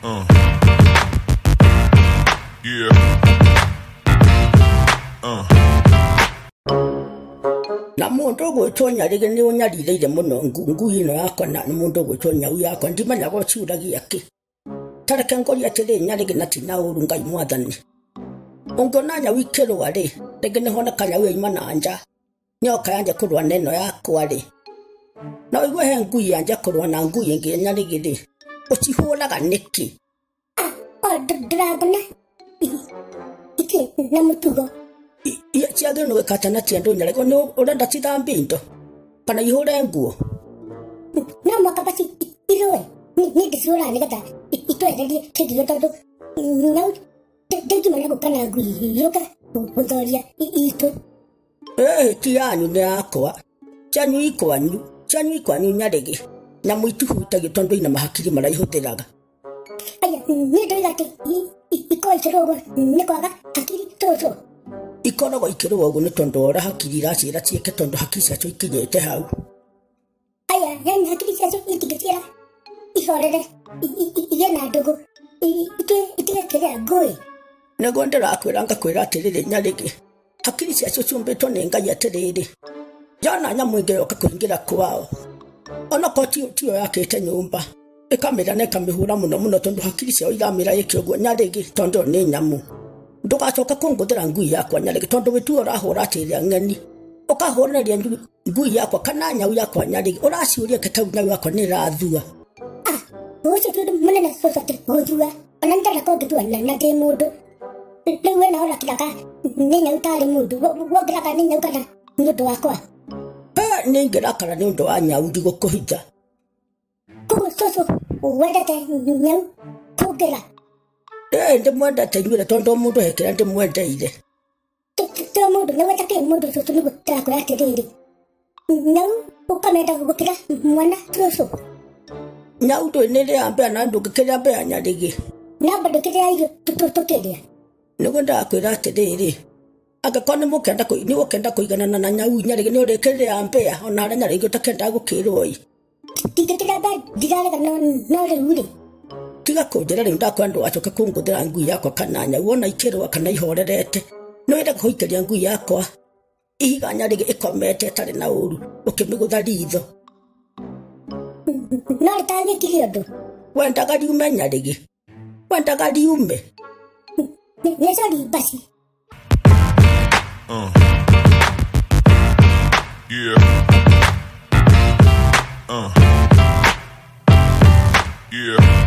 Yeah. Na mundu ũgwĩtwo Nyarĩgĩ nĩ ũnyarirĩire mũno ngui ĩno yakwa na nĩ mũndũ ũgwĩtwo nyau yakwa ndimenyaga ũciũragia kĩ. Ta reke ngũrie atĩrĩ Nyarĩgĩ na ti na ũru Ngai mwathani. Ũngĩona nyau ikĩrũa rĩ, rĩngĩ nĩ honeka nyau yauma na nja nyoka yanja kũrũa na ĩno yakwa rĩ. Na ũigue he ngui yanja kũrũa na ngui ĩngĩ Nyarĩgĩ rĩ, ũcihũraga nĩkĩ? Ndĩrangona ikĩ na mũtugo. Ciagĩrĩirwo nĩ gwĩka atĩa na ti andũ Nyarĩgĩ? Nĩ ũrenda cithambie indo kana ihũre nguo? No mũhaka basi irũe. Niĩ ndĩcihũraga nĩgetha itwehererie kĩgio tondũ nyau ndĩngĩmenya gũka na ngui yũke gũthoria itũ. Ti yanyu nĩ yakwa. Cianyu ikwanyu, cianyu ikwanyu Nyarĩgĩ. Nyamũ itihutagio tondũ ina mahakiri marĩa ihũthĩraga. Aya, niĩ ndoiga atĩ ikorwo ikĩrũa ũguo nĩ kwaga hakiri cũcũ. Ikoragwo ikĩrũa ũguo nĩ tondũ wa ũrĩa hakiri iraciĩra ciĩke tondũ hakiri ciacio ikinyĩte hau. Aya, yani hakiri ciacio itingĩciĩra ihorere, igĩe na ndũgũ, itige kĩrĩa ngũĩ. Nĩguo ndĩrakwĩra ngakwĩra atĩrĩrĩ Nyarĩgĩ, hakiri ciacio ciũmbĩtwo nĩ Ngai atĩrĩrĩ, yona nyamũ ĩngĩ yoka kũingĩra kwao, onokorwo tiyo yakĩte nyũmba, ĩkamĩra na ĩkamĩhũra mũno mũno tondũ hakiri ciao iramĩra ĩke ũguo Nyarĩgĩ tondũ ĩyo nĩ nyamũ. Ndũgacoka kũngũthĩra ngui yakwa Nyarĩgĩ tondũ wĩtuo ũrahũra atĩrĩa ng'eni. Ũkahũranĩria ngui yakwa kana nyau yakwa Nyarĩgĩ, ũraciũria kĩ tau nyau yakwa nĩ ĩrathua. Ũcio ti ũndũ mũnene cũcũ atĩ gũthua, ona nĩ ndenda kũngĩthua na ndĩ mũndũ. Rĩu we nawe ũrakĩraka nĩ nyau tarĩ mũndũ, wongĩraka nĩ nyau kana nĩ ũndũ wakwa? Nĩ ingĩrakara nĩ ũndũ wa nyau ndigũkũhitha. Koguo cũcũ wendete nyau kũngĩra? Ndĩmwendete inyuĩ tondũ mũndũ he kĩrĩa ndĩmwendeire. To mũndũ, nĩ wenda kĩ mũndũ cũcũ nĩguo ndĩrakwĩra atĩrĩrĩ, nyau ũkamenda gũkĩra mwana cũcũ? Nyau ndũĩ nĩ ĩrĩaga mbĩa na ndũngĩkĩrĩa mbĩa Nyarĩgĩ. Na bado kĩrĩa irio tũkĩrĩa? Nĩguo ndĩrakwĩra atĩrĩrĩ, angĩkorwo nĩ ũkenda kũiganana na nyau Nyarĩgĩ nĩ ũrĩkĩrĩa mbĩa ona harĩa Nyarĩgĩ ũtakĩendaga gũkĩrwo ĩ. Ndingĩkĩrĩa mbĩa ndirarega no rĩu rĩ. Tiga kũnjĩra rĩu ndakwĩra ndũgacoke kũngũthĩra ngui yakwa kana nyau ona ikĩrũa kana ihorerete. Nĩ wende kũikĩria ngui yakwa ihiga Nyarĩgĩ ĩkomete ĩtarĩ na ũru ũkĩmĩgũtha ritho. No rĩtangĩkire ũndũ. Wendaga riume Nyarĩgĩ, wendaga riume. Nĩ sorry basi. Yeah. Yeah.